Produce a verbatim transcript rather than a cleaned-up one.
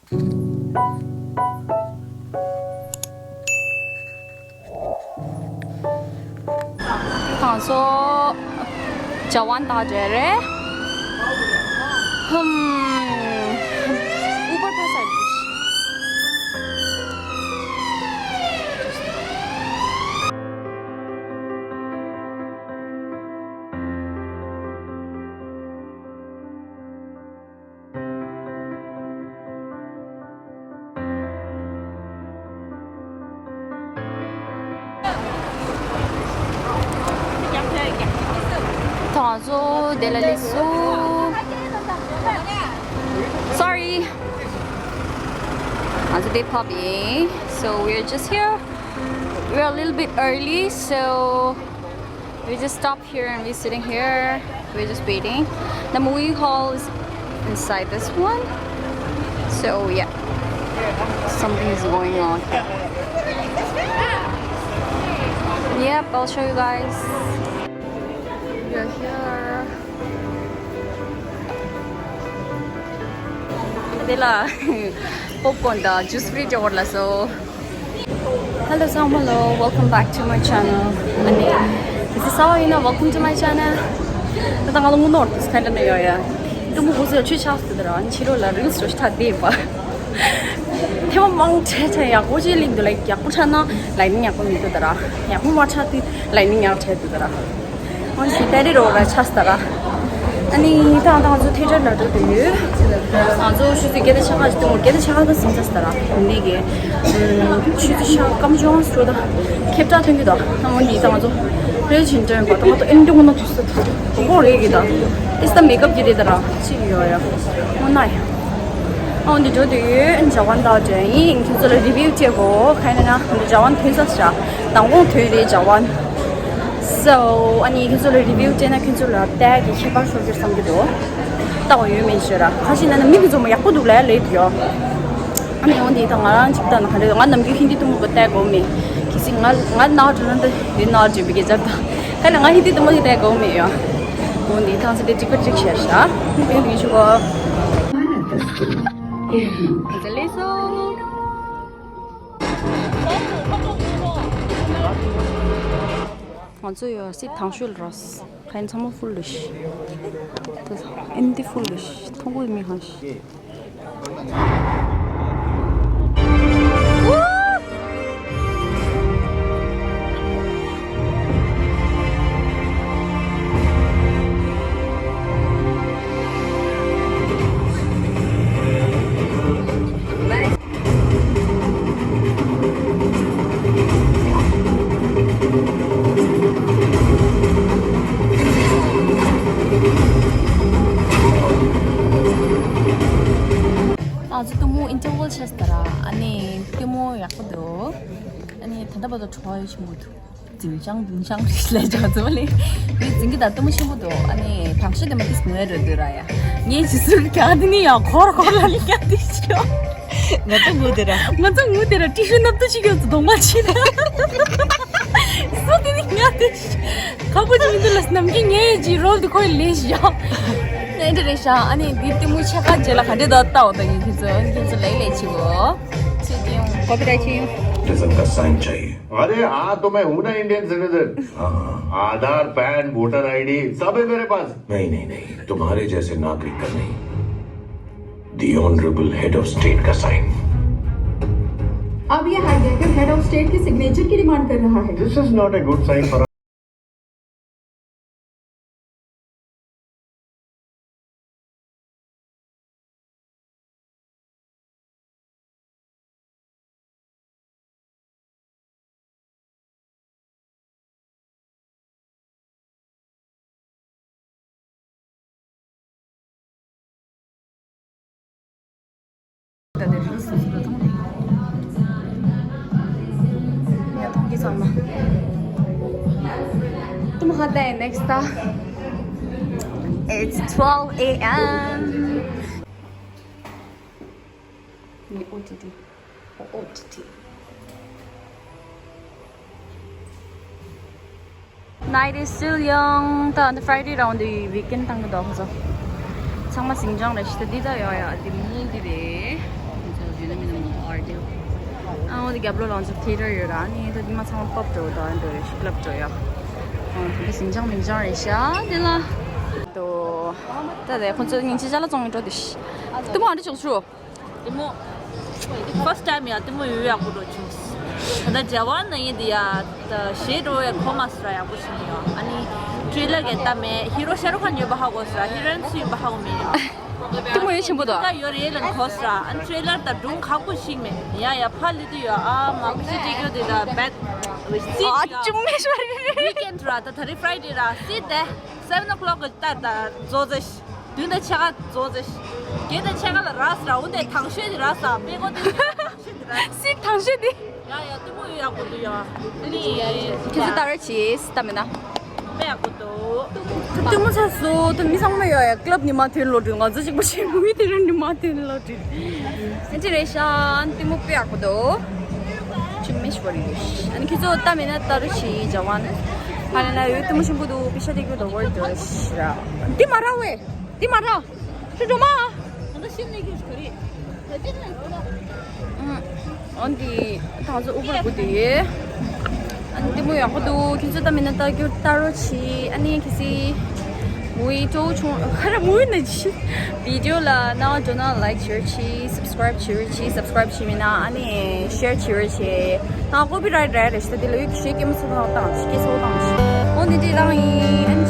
ཁང་ཚོ་ཇ་ཝན་ད་ཇེ་རེད། ཧུམ། ཨུ་བར་ཕ་སར་བིས། ད་ང་ཚོ་དེ་ལ་སླེབས་སོང་། Sorry. ང་ཚོ་དེ་ཕབ་ཡིན། So we're just here. We're a little bit early, so we just stopped here and we're sitting here. We're just waiting. The movie hall is inside this one. So yeah, something is going on. Yep, I'll show you guys. We're here. དེ་ལ་པོབ་ཀོན་དང་ཇུས་ཕི་རི་ཇི་ཡོད་ལ་སོ། Hello ཚང་མ་ལོ། Welcome back to my channel. ཨ་ནི། This is Sawa, you know, welcome to my channel. ད་ལྟ་ང་ལ་དངུལ་ནོར་དུ་སྐད་ལ་ནས་ཡོད་ཡ། ཏུ་མོ་ཧུ་ཟེར་ཆུ་ཆགས་སུ་དར་ཨ་ནི་ཕྱི་རོལ་ལ་རིལ་སི་རོ་ཤི་ཐ་དེ་པ། ཐེ་བ་མང་ཆེ་ཆེ་ཡག་པོ་ཅིག་ལིང་དུ་ལ་ཡག་པོ་ཆགས་ན་ལ་ནི་ཡག་པོ་མི་འདུག་དར། ཡག་པོ་མ་ཆགས་དུས་ལ་ནི་ཡག་ཆེ་འདུག་དར། ཨོན་སི་ཏེ་རི་རོ་ར་ཆ་སྟ་ར། ཨ་ནི་ད་ང་ཚོ་ཐེ་ཊར་ལ་འགྲོ་འདོད་ཡོད། ང་ཚོ་ཆུ་ཚོད་བརྒྱད་དང་ཕྱེད་ཀ་ཞིག་སྟོན་དགོས། བརྒྱད་དང་ཕྱེད་ཀ་ཙམ་ཟིན་ཚར་སྟ་ར། འདི་གི་ཆུ་ཚོད་ཕྱེད་ཀ་ཀམ་ཇོང་སུ་ད་ཁེབ་ཏྲ་ཐོན་གི་ད། ཨ་འོན་ཏེ་ད་ང་ཚོ་རེ་ཆིན་ཏོན་པ་ད་ང་ཚོ་ཨེན་ཏུ་ངོ་ན་དུས་སུ་ད་གོ་རེ་གི་ད། ཨིས་ད་མེག་ཨབ་གི་རེད་ད་ར་ཅིག་ཡོད་ཡ། འོ་ན་ཡ། ཨ་འོན་ཏེ་འགྲོ་འདོད་ཡོད། ཇ་ཝན་ད་འདྲ་ཡིན། ཁྱོད་ཚོ་ལ་རི་བིའུ་བྱེད་དགོས། ག་ཡིན་ན་འདི་ཇ་ཝན་ཐོན་ས་ཤ་མདང་དགོང་ཐོན་རེད་ཇ་ཝན། So ཨ་ནི་ཁྱོད་ཚོ་ལ་རི་བིའུ་བྱས་ན་ཁྱོད་ཚོ་ལ་ཏའི་གི་ཁྱད་པར་ཤོར་གྱུར་བསམ་གྱི་འདུག་ལྟ་བ་ཡོད་མེད་ཤོད་ར། ཁ་ཅིག་ན་ན་མི་གི་འཛོམས་ཡག་པོ་འདུག་ལ་ལེ་དུ་ཡོ། ཨ་ནི་འོན་ཏེ་ད་ང་རང་ཅིག་ལྟ་ན་ག་རེ། ང་ནམ་རྒྱུན་ཧིན་དི་ཐུང་ངུ་གི་ཏའི་གོ་མེད། གི་སི་ང་ང་ན་དྲུ་ན་འདི་ཡིན་ན་ཅིག་བི་གི་ཇབ་ད། ཁ་ན་ང་ཧིན་དི་ཐུང་ངུ་གི་ཏའི་གོ་མེད་ཡོ། འོན་ཏེ་ཐང་སི་ཏེ་ཅིག་པ་ཅིག་ཤེར་ཤ། མི་གི་ཤུ་གོ། ང་ཚོ་ཡོད་སྲིད་ཐང་ཤུལ་རོ། ཁན་ཚང་མ་ཧྥུལ་རེད་ཤི། ཨིན་དི་ཧྥུལ་རེད་ཤི། ཐོང་གོ་མི་ཧང་ཤི། ང་ཚོ་གཏུམ་མོ་ཨིན་ཊར་ཝལ་བྱས་ཟེར་ར། ཨ་ནི་གཏུམ་མོ་ཡག་པོ་འདུག་ཨ་ནི་ད་ལྟ་བར་དུ་གྲོགས་ཡོད་ཆེན་པོ་འདུག་འཛིན་ཞང་འཛིན་ཞང་རེད་ལས་ཀྱང་ཚོ་ལས། ངས་འཛིན་གྱི་ད་གཏུམ་མོ་ཆེན་པོ་འདུག་ཨ་ནི་བག་ཤ་དེ་མ་ཏིས་ངོས་རེད་འདུག་ར་ཡ། ངས་ཇི་སུར་གྱ་དེ་ནི་ཡང་འཁོར་འཁོར་ལ་ལི་ཀྱ་དེ་ཤོ། ང་ཚོ་ངུ་དེ་ར། ང་ཚོ་ངུ་དེ་ར་ཏི་ཤུ་ནབ་ཏུ་ཅིག་ཡོད་ཚོ་གདོང་མ་ཕྱིན། སུ་དེ་ནི་ང་དེ་ཁ་པོ་ཅིག་མི་འདུག་ལ་ནམ་རྒྱུན་ངས་ཇི་རོལ་དུ་ཁོའི་ལས་བཞག་ཨེ་འདྲ་རེད་ཤག་ཨ་ནི་འདི་གཏུམ་མོ་ཆེ་ཁ་རྗེས་ལ་ག་འདྲས་ད་ལྟ་འོ་ད་ཡིན་ཁྱེད་ཚོ་ཨ་ནི་ཁྱེད་ཚོ་ལེགས་ལེགས་བྱེད་གོ་ཚེ་ཏིང་ཀོ་པི་ར་ཆེ་ཡོང་། सिटीजन का साइन चाहिए। अरे हाँ, तो मैं हूँ ना Indian citizen. हाँ। आधार, pan, voter ID सब है मेरे पास। नहीं, नहीं, नहीं, तुम्हारे जैसे नागरिक का नहीं, the honorable head of state का साइन। अब ये हाईजैकर हेड ऑफ स्टेट की सिग्नेचर की डिमांड कर रहा है। This is not a good sign for ད་དེ་རིགས་སོ་སོ་ལ་མཐོང་རེད། ཡ་མཐོང་གི་ཚང་མ། ཏུ་མ་ཧ་ད་ཡ་ནེགསི་ད། It's twelve a.m. ནི་ཨོ་ཏི་ཏི། ཨོ་ཨོ་ཏི་ཏི། Night is still young. ད་འདི་Friday རང་འདི་weekend བཏང་གི་འདུག་ཁོ་ཚོ། ཚང་མ་ཟིང་ཅང་རེད་ཤི། ད་འདི་ད་ཡོ་ཡ་འདི་མུ་འདི་རེད། རྒྱབ་ལོགས་ལ་ང་ཚོ་ཐི་ཡེ་ཊར་ཡོད་ར། ཨ་ནི་ད་འདི་མ་ཚང་མ་པབ་འགྲོ་དང་འགྲོ་རེད། ཤི་ཀླབ་འགྲོ་ཡ། ཨོ་དེ་ཟིང་ཆང་མིང་ཆང་རེད་ཤག་འདི་ལ། དོ། ད་དེ་ཁོང་ཚོ་སྙིང་རྗེ་ཅ་ལག་བཙོང་གི་འགྲོ་དེ་ཤི། དེ་མོ་ཨ་འདྲ་བྱུང་ཚུལ། དེ་མོ། ཕར་སི་ཊི་ཊའིམ་ཡ་དེ་མོ་ཡོད་ཡག་པོ་འགྲོ་བྱུང་། ད་ལྟ་ཇ་ཝན་ན་ཡིན་དེ་ཡ། ད་ཞེ་འགྲོ་བའི་ཁོ་མ་སི་ར་ཡག་པོ་བྱུང་ཡོད། ཨ་ནི་ཊེ་ལར་གས་ལྟ་མེད། ཧི་རོ་ཤ་རུ་ཁཱན་ཡོད་པ་ཧ་གོ་སི་ར། ཧི་རོ་ཡིན་སུ་ཡིན་པ་ཧ་གོ་མེད། དེ་མོ་ཡོད་ཆེན་པོ་དོ། ད་ཡོད་རེད་ལ་གོ་སི་ར། ཨ་ནི་ཊེ་ལར་ད་སྒྲུང་ཁག་པོ་ཞིག་མེད་ཡ། ཡ་ཕར་ལི་དུ་ཡོད། ཨ་མ་ཁུ་ཤི་ཅིག་ཡོད་དེ་ད་བེད་ཨ་ཅུང་མེ་ཤོར་རེད། ཝིཀ་ཨེན་ཌི་ར། ད་ད་རེས་ཕ་རའི་ཌེ་ར། སི་ཌེ་སེ་ཝན་ཨོ་ཀློག་གི་ད་ད་རྫོགས་ཟེ་ཤི། བདུན་དང་ཕྱེད་ཀ་རྫོགས་ཟེ་ཤི། བརྒྱད་དང་ཕྱེད་ཀ་ལ་རག་སི་ར། འོ་དེ་དང་ཤོས་དེ་རག་སི་ར། པེ་གོ་དེ་དང་ཤོས་དེ་རག་སི། སི་དང་ཤོས་དེ། ཡ་ཡ་དེ་མོ་ཡོད་ཡག་པོ་འདུག་ཡ། ཨ་ནི། ཁྱེད་ཚོ་ལྟ་རོགས་གྱིས་ལྟ་མེད་ན། དཔེ་ཡག་པོ་འདུག་ལྟད་མོ་ཆགས་སོང་། ད་མི་ཚང་མ་ཡོད་ཡ། ཀླབ་ཉི་མ་དེ་ལོ་དྲུག་ང་ཚོ་གཅིག་པ་ཞིག་མུ་བི་དེ་རིང་ཉི་མ་དེ་ལོ་དྲུག་ཨེ་ཅི་རེད་ཤག་ལྟད་མོ་དཔེ་ཡག་པོ་འདུག་ཅི་མི་ཤི་བ་རེད། ཨ་ནི་ཁྱེད་ཚོ་ལྟ་མེད་ན་ལྟ་རོགས་གྱིས། ཇ་ཝན། ཧ་ལས་ན་ཡོད་ལྟད་མོ་ཆེན་པོ་འདུག་པི་ཤ་དེ་གྱོད་དོ་བར་འདུག་ཤི་ར། འདི་མ་ར་ཝེ། འདི་མ་ར། ཁྱོད་འགྲོ་མ། ཨ་འདི་ད་ཚོ་ཨུ་བར་བུ་དེ། ཨ་ནི་ལྟད་མོ་ཡག་པོ་འདུག་ཁྱོད་ཚོ་ལྟ་མེད་ན་ལྟ་རྒྱུ་ལྟ་རོགས་གྱིས། ཨ་ནི་ཁྱེད་ཚོས་མུ་བི་ཅོ་ཆུང་ཁ་ར་མུ་བི་ན་ཅི། བི་ཌི་ཡོ་ལ་ན་འགྲོ་ན་ལའིཀ་བྱེད་རོགས་གྱིས། སབ་སི་ཀ་རའིབ་བྱེད་རོགས་གྱིས། སབ་སི་ཀ་རའིབ་བྱེད་མེད་ན་ཨ་ནི་ཤེར་བྱེད་རོགས་གྱིས། ད་ཀོ་པི་རའིཊ་རེད་རེད་ཤི། ད་དེ་ལ་ཡོད་ཀྱི་ཤེར་སྐྱེ་མོ་ཚོ་དང་བཏང་ཤི། སྐྱེ་ཚོ་བཏང་ཤི། འོ་འདི་འདྲའི་རང་ཡིན། ཨ་ནི།